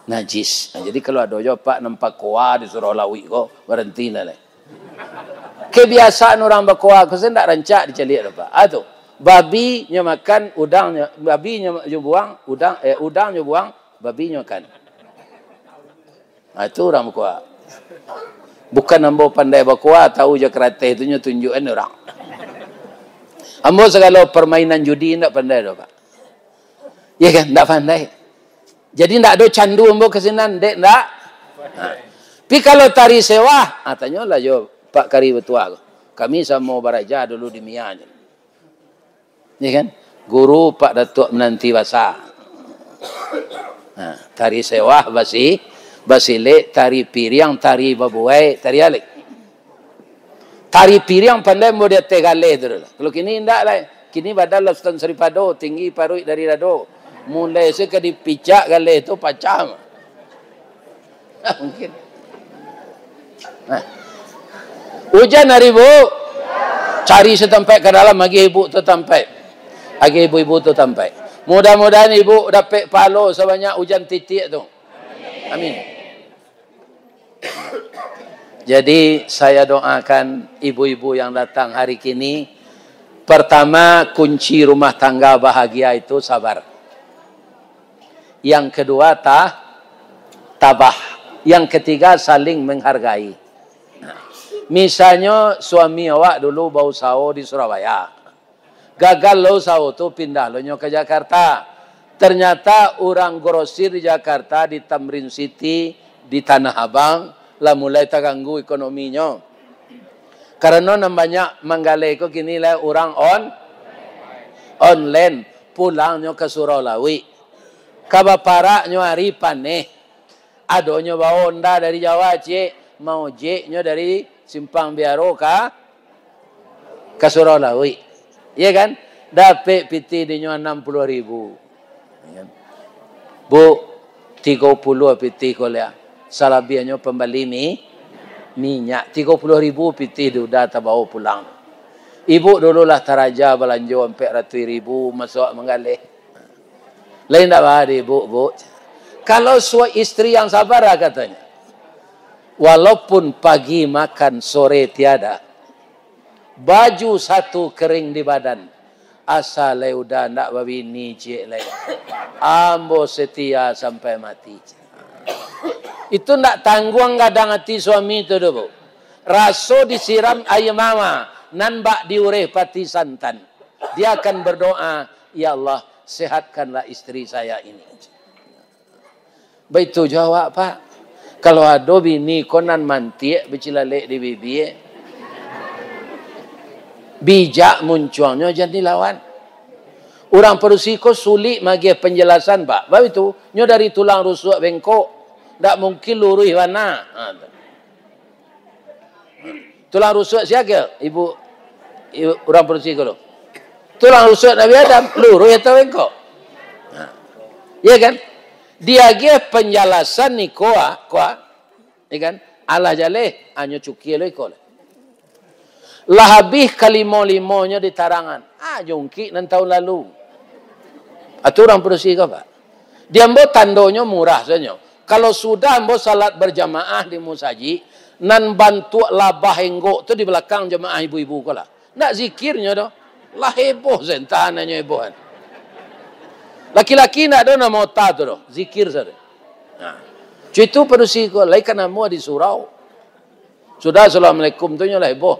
najis. Nah, jadi kalau ado jo, Pak, nan bakoa di surau lawik ko, barantilah lai. Kebiasaan urang bakoa ko se ndak rancak dicaliak doh, Pak. Ah, tu. Babi nyo makan, udang nyo, babi nyo, nyo buang, udang, eh, udang nyo buang, babi nyo makan. Nah, itu urang bakoa. Bukan ambo pandai bakoa, tahu jo karateh tu nyo tunjuakan urang. Ambo sagalo permainan judi ndak pandai doh, Pak. Ya kan? Ndak pandai. Jadi ndak ado candu ambo ka sinan, dek ndak? Ha. Tapi kalau tari sewah, ha, tanyolah jo Pak Kari Batuah ko. Kami samo baraja dulu di Mia je. Ya kan? Guru Pak Datuak Menanti Basa. Ha, tari sewah, basi-, basilek, tari piriang, tari babuai, tari alek. Tari piriang pandai ambo di ateh galeh tu doh. Kalau kini indak lai. Kini badan lah Sutan Saripado, tinggi paruik dari dado. Mulai se ka dipicak galeh tu pacah. Mungkin. Nah. Ujan hari, Bu. Cari se tampek ka dalam, agiah ibu tu tampek. Agiah ibu-ibu tu tampek. Mudah-mudahan ibu dapek pahalo sabanyak ujan titiak tu. Amin. Jadi, saya doakan ibu-ibu yang datang hari kini, pertama, kunci rumah tangga bahagia itu sabar. Yang kedua, ta-, tabah. Yang ketiga, saling menghargai. Misalnyo, suami awak dulu bausaho di Surabaya. Gagal lo usaho tu, pindah lo nyo ka Jakarta. Ternyata urang grosir di Jakarta, di Tamrin City, di Tanah Abang, Lah mulai taganggu ekonominyo. Karano nan banyak manggaleh ko kini lah urang on-, online, pulangnyo ka surau lauik. Ka baparaknyo ari paneh. Adonyo bawa onda dari Jawa, ciek, maojeknyo dari Simpang Biaro ka, ka surau lauik. Iya kan? Dapek pitih dinyo anam puluah ribu. Ya kan? Bu, tigo puluah pitih ko liak. Salabiahnyo pambali mi-, minyak. Tigo puluah ribu pitih duda tabawa pulang. Ibu dulu lah taraja balanjo ampek ratuih ribu, masuak manggaleh. Lain ndak ba di ibu, Bu? Kalau suami istri yang sabar lah katanya. Walaupun pagi makan, sore tiada. Baju satu kering di badan. Asa lai uda ndak babini ciek lai. Ambo setia sampai mati. Itu ndak tangguang gadang ati suami tu doh, Bu. Raso disiram aia mama, nan bak diureh pati santan. Dia akan berdoa, "Ya Allah, sehatkanlah istri saya ini." Baitu jo awak, Pak. Kalau ado bini ko nan mantiak bacilalek di bibia, bijak muncuangnyo jan dilawan. Urang padusi ko sulik magiah panjalasan, Pak. Baitu, nyo dari tulang rusuak bengkok, ndak mungkin luruih bana. Ha, tu. Tulang rusuak sia ke? Ibu, ibu urang padusi ko tu. Tulang rusuak Nabi Adam, luruih atau bengkok? Ha. Iya kan? Diagiah panjalasan ni ko, ah, ko, ah. Iya kan? Alah jaleh, hanyo cukia lo iko lah. Lah habih kalimo-limonyo di tarangan. Ah, jongkik nan tahun lalu. Atu urang padusi ko, Pak. Di ambo tandonyo murah sajo. Kalau sudah ambo salat berjamaah di musajik, nan bantuak labah enggok tu di balakang jamaah ibu-ibu ko lah. Ndak zikirnyo doh. Lah heboh se, antah nan nyo hebohan. Laki-laki ndak ado namo ota tu doh. Zikir sajo. Nah. Cuitu padusi ko, lai ka namo di surau. Sudah assalamualaikum tu nyo lah heboh.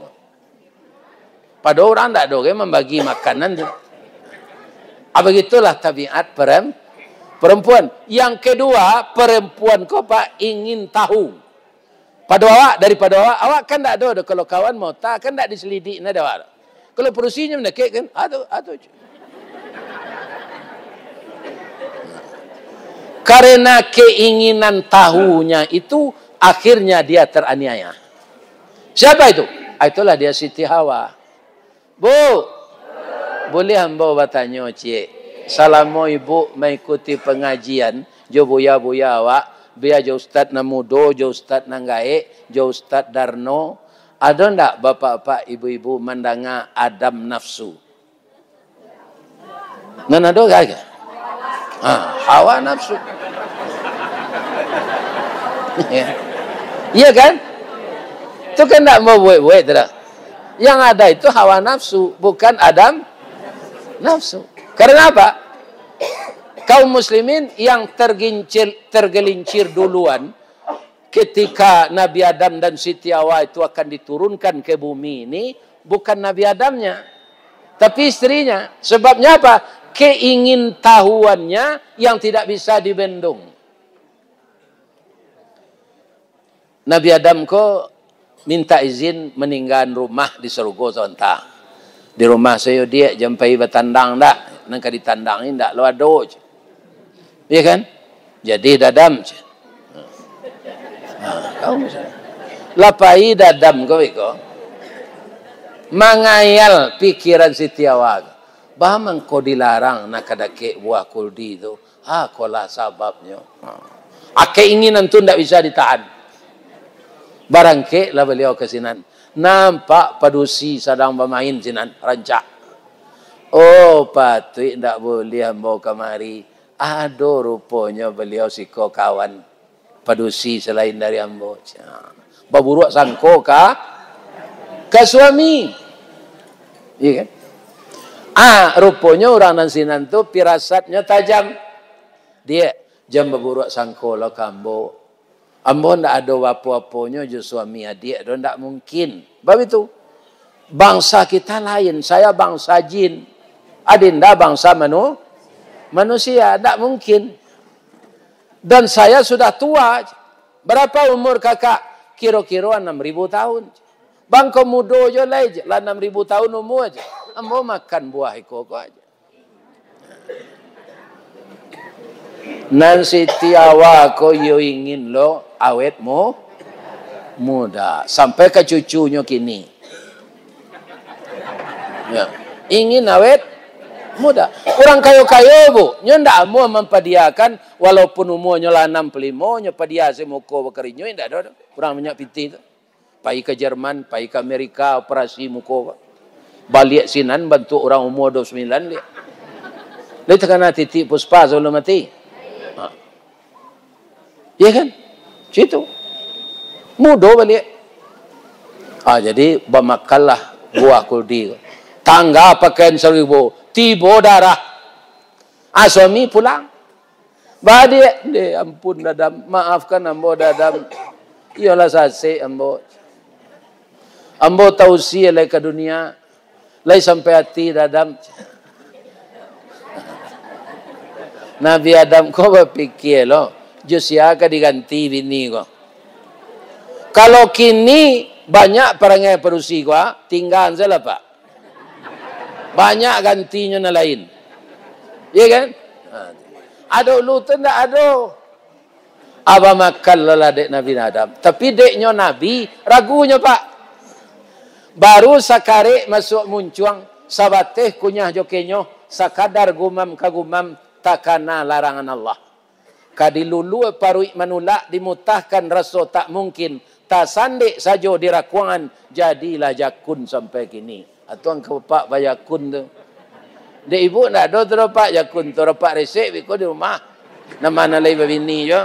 Padahal urang ndak ado ge mambagi makanan tu. Ah, begitulah tabiat perem-, perempuan. Yang kedua, perempuan ko, Pak, ingin tahu. Pado awak, daripado awak, awak kan ndak ado doh. Kalau kawan mota kan ndak diselidik nah dek awak. Kalau padusinyo mandakek kan, atu, atu. Karena keinginan tahunya itu, akhirnya dia teraniaya. Siapa itu? Ah, itulah dia Siti Hawa. Bu, buliah ambo batanyo ciek? Salamo ibu maikuti pangajian jo buya-buya awak, bia jo ustad nan mudo, jo ustad nan gaek, jo ustad Darno, ado ndak bapak-bapak, ibu-ibu mandanga Adam nafsu? Nan ado gaek? Ah, hawa nafsu. Ya. Iya kan? Itu kan ndak mau buek-buek tu dah. Yang ada itu hawa nafsu, bukan Adam nafsu. Karena apa? Kaum muslimin yang tergincil, tergelincir duluan ketika Nabi Adam dan Siti Hawa itu akan diturunkan ke bumi ini, bukan Nabi Adamnya, tapi istrinya. Sebabnya apa? Keingintahuannya yang tidak bisa dibendung. Nabi Adam ko mintak izin maninggaan rumah di sarugo sabanta. Di rumah sajo, Diak, jan pai batandang dak, nan ka ditandang ni ndak lo ado, ceh. Iya kan? Jadi dadam, ceh. Ha, kau misalnya. Lah pai dadam ko beko. Mangayal pikiran Siti Hawa ko. Bah mangko dilarang nak ka dakek buah kuldi tu. Akolah sababnyo. Ha. Ah, keinginan tu ndak bisa ditahan. Barangkeklah baliau ka sinan. Nampak padusi sadang bamain sinan, rancak. Oh, patuik ndak buliah ambo kamari. Ado ruponyo baliau siko kawan. Padusi salain dari ambo. Baburuak sangko ka, ka suami. Iya kan? Ah, ruponyo urang nan sinan tu pirasatnyo tajam. Diak, jan baburuak sangko lo ka ambo. Ambo ndak ado apo-aponyo jo suami adiak do, ndak mungkin. Bab itu, bangsa kita lain, saya bangsa jin. Adinda bangsa manu-, manusia, ndak mungkin. Dan saya sudah tua. Berapa umur kakak? Kiro-kiro anam ribu tahun. Bangko mudo jo lai je, lah anam ribu tahun umua je. Ambo makan buah iko ko aja. Nan Siti Hawa ko iyo ingin lo awet mu-, muda. Sampai ka cucunyo kini. Ya. Ingin awet muda. Urang kayo-kayo, Bu, nyo ndak amuah mampadiakan, walaupun umuanyo lah anam puluah limo, nyo padia se muko bakarinyuik, ndak ado doh. Urang minyak pitih tu. Pai ka Jerman, pai ka Amerika, operasi muko. Baliak sinan bantuak urang umua dua puluh sembilan liak. Lai takana titik puspa sabalum mati. Ha. Iya kan? Situ. Mudo baliak. Ah, jadi bamakanlah buah kuldi. Tangga pakaian saribu, tibo darah. Ah, suami pulang. Baliak, "Dek, ampun, Dadam. Maafkan ambo, Dadam. Iyolah sasek ambo. Ambo tausia lai ka dunia. Lai sampai ati, Dadam." Nabi Adam ko bapikia lo, jo sia ka diganti bini ko. Kalau kini banyak parangai padusi ko, ah, tinggaan sajolah, Pak. Banyak gantinyo nan lain. Iya kan? Ha. Ado ulu tu ndak ado. Abah makan lah dek Nabi Adam. Tapi deknyo Nabi, ragunyo, Pak. Baru sakarek masuak muncuang, sabateh kunyah jo kenyo, sakadar gumam ka gumam, takana larangan Allah. Ka dilulua paruik manulak, dimutahkan raso tak mungkin, tasandek sajo di rakuangan, jadilah jakun sampai kini. Atuang ka bapak bajakun tu. Dek ibu ndak ado tu rapak jakun tu, rapak resek biko di rumah. Nan ma nan lai babini jo.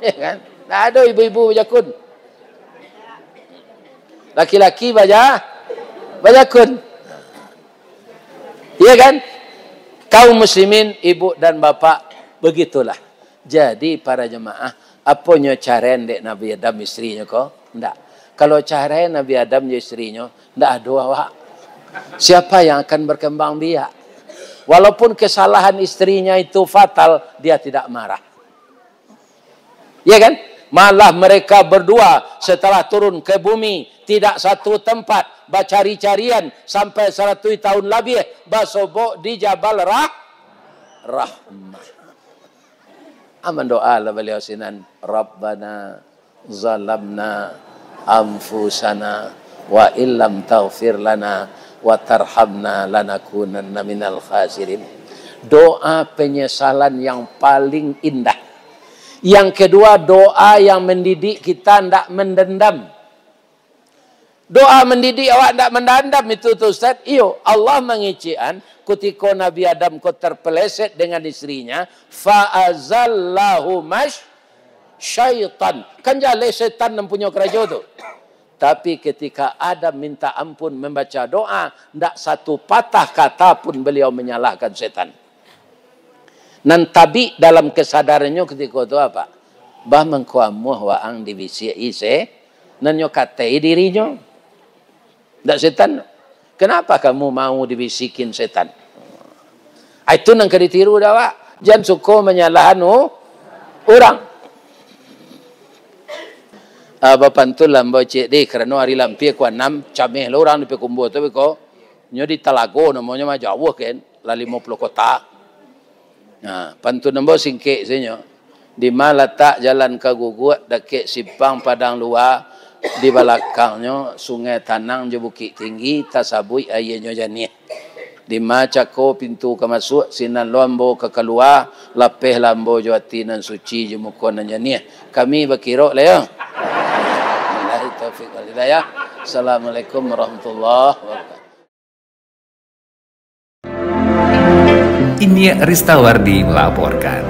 Ya kan? Ndak ado ibu-ibu bajakun. Laki-laki baja-, bajakun. Iya kan? Kaum muslimin, ibu dan bapak, begitulah. Jadi, para jemaah, aponyo carai dek Nabi Adam isterinyo ko? Ndak. Kalau carai Nabi Adam jo isterinyo, ndak ado awak. Siapa yang akan berkembang biak? Walaupun kesalahan istrinya itu fatal, dia tidak marah. Ya kan? Malah mereka berdua setelah turun ke bumi, tidak satu tempat, bacari-carian sampai saratuih tahun labiah, basobok di Jabal Rah-, Rahmah. Ah, mandoa lah baliau sinan, "Rabbana zalamna anfusana wa illam taghfir lana wa tarhamna lanakunanna minal khasirin." Doa penyesalan yang paling indah. Yang kedua, doa yang mendidik kita ndak mendendam. Doa mendidik awak ndak mendendam itu tu, Ustaz? Iyo, Allah mangecekan kutiko Nabi Adam ko terpeleset dengan istrinya, fa azallahu mash-, syaitan. Kan jaleh setan nan punyo karajo tu. Tapi ketika Adam minta ampun, membaca doa, ndak satu patah kata pun beliau menyalahkan setan. Nan tabik dalam kesadarannyo kutiko tu apo? Bah mangko amuah waang dibisiak-i se-, nan nyo katai dirinyo. Ndak setan. Kenapa kamu mau dibisikin setan? Ah, itu nan ka ditiru dek awak. Jan suko manyalahan u-, urang. Ah, bapantun lah ambo ciek deh, karano ari lampia pukua anam, cameh lo urang di Payakumbuah tu, beko. Nyo di Talago namonyo mah, jauah kan, lah limo puluah kota. Nah, pantun ambo singkek sajo. Dima latak jalan ka Guguak, dakek simpang Padang Lua, di balakangnyo Sungai Tanang jo Bukik Tinggi, tasabuik aianyo janiah. Dima cako pintu ka masuak, sinan lo ambo ka kalua, lapehlah ambo jo ati nan suci, jo muko nan janiah. Kami bakirok lah yo. Billahi taufiq wal hidayah. Assalamualaikum warahmatullahi wabarakatuh. Inyiak Ristawardi melaporkan.